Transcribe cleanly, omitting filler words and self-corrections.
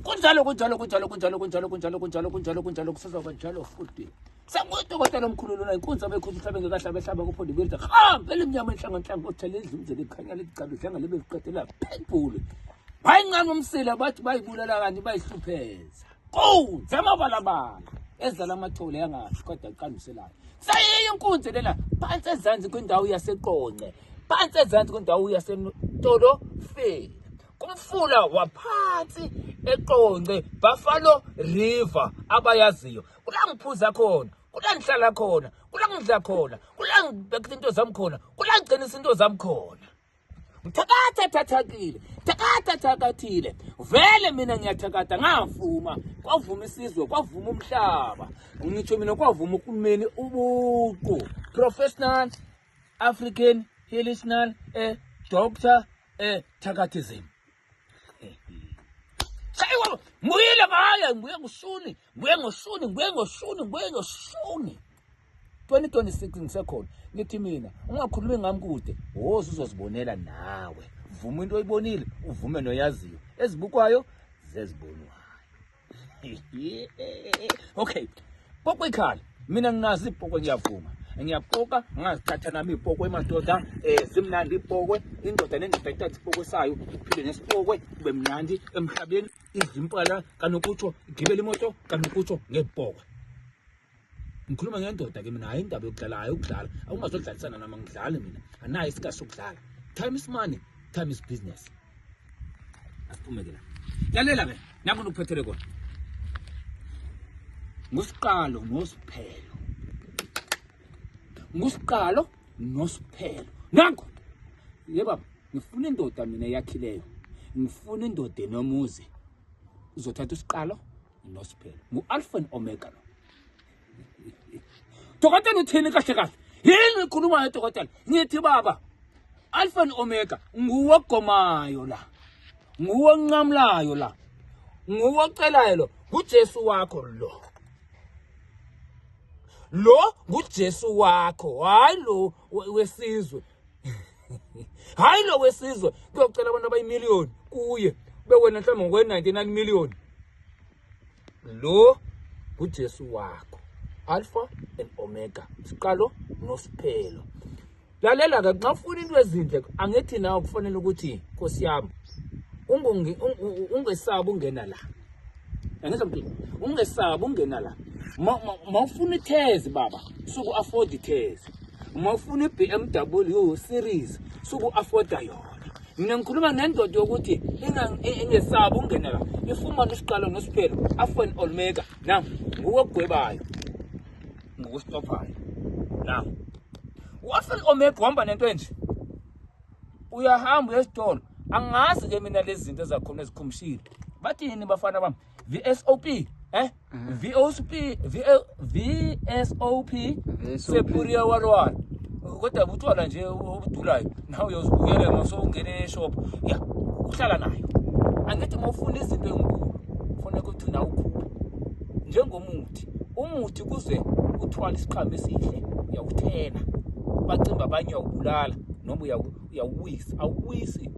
Kunjalo, kunjalo, kunjalo, kunjalo, kunjalo, kunjalo, kunjalo, kunjalo, kunjalo, kusazoba njalo futhi. Sangudokotela omkhulu lona, inkunzi abekhuza uhlabe ngekahlabe ehlaba kuphonde ibuyelida hambe elimnyama inhlanganhlango othele idlumzele ikhanya licabe dlanga libe liqedela pitbull. Bayincane umsila bathi bayibulala kanti bayihlupheza. Kunzi amabalabala ezala amathole yangafi kodwa iqanduselayo. Sayiyo inkunzi lena phansi ezansi kwindawo yaseQonce, phansi ezansi kwindawo yaseTolofeni. Kumfula waphansi eQonce, Buffalo River abayaziyo. Kula ngiphuza khona, kula ngihlala khona, kula ngidla khona, kula ngibeka into zami khona, kula ngigcinisa into zami khona. Ngithakatha thathakile, thakatha thakathile. Vele mina ngiyathakatha ngavuma, kwavuma isizwe, kwavuma umhlaba. Ngitsho mina kwavuma uhulumeni ubuqu. Professional African Helitional Doctor Thakathism. Sayiwa ngibuyile ngaya, ngibuye ngoshuni, ngibuye ngoshuni, ngibuye ngoshuni, ngibuye ngoshuni. 2026 ngisekhona. Ngithi mina ungakhulumi ngami kude, woza uzozibonela nawe. Vuma into oyibonile, uvume noyaziyo. Ezibukwayo zezibonwayo. Okay. Poko ikhala. Mina nginazo ipoko, ngiyavuma. Ngiyapoka, ngazithatha nami ipoko emadoda, zimnandi ipokwe, indoda nendoda ithatha ipoko sayo, iphile nesipokwe, kube mnandi emhlabeni, idla impala kanokutsho, igibele imoto kanokutsho ngepokwe. Ngikhuluma ngendoda ke mina, hayi indaba yokudlala, hayi ukudlala. Awungazodlalisana nami, angidlali mina. Anayo isikhathi sokudlala. Time is money, time is business. Asiphume ke la. Lalela ke, nakho ngikuphethele kona. Ngusiqalo nosiphelo. Ngusiqalo nosiphelo. Nanko. Ye baba, ngifuna indoda mina eyakhileyo. Ngifuna indoda enomuzi. Uzothatha usiqalo nosiphelo. Ngu-Alpha and Omega lo. Dokotela uthini kahle kahle? Yini ikhulumayo dokotela? Ngithi baba, Alpha and Omega nguwo ogomayo la. Nguwo onqamulayo la. Nguwo ocelayo lo. NguJesu wakho lo. Lo nguJesu wakho, hayi lo wesizwe. Hayi lo wesizwe kuyocela abantu abayimiliyoni kuye. Bewena mhlawumbe ngokwe 99 million. Lo nguJesu wakho. Alpha and Omega, siqalo nosiphelo. Lalela ke, nxa ufuna into ezinhle angithi nawe kufanele ukuthi Nkosi yami ungesabi ungena la. Angizwa mntwana, ungesabi ungena la. Mawufuna ithezi baba, suku afford ithezi. Mawufuna i-BMW series, suku afforda yona. Mina ngikhuluma nendoda yokuthi ingesabi ungena la, ifumane isiqalo nosiphelo, Alpha and Omega. Now nguwe ogwebayo, ngokustophayo. Now u-Alpha and Omega uhamba nento enje, uyahamba uya esitolo. Angazi ke mina lezi zinto ezakhona ezikhumshile bathini bafana bami, VSOP, VOSP, VSOP, Superior Walwala, kodwa butshwala nje obudulayo, nawe uyozibukela uma sowungene eshop ya uhlala nayo. Angithi uma ufuna izinto ezinkulu kufanele ukuthi nawe ukhuphe njengomuthi. Umuthi kuze uthwale isiqhamo esihle uyawuthena, bacimba abanye uyawubulala noma uyawuwisa, awuwisi.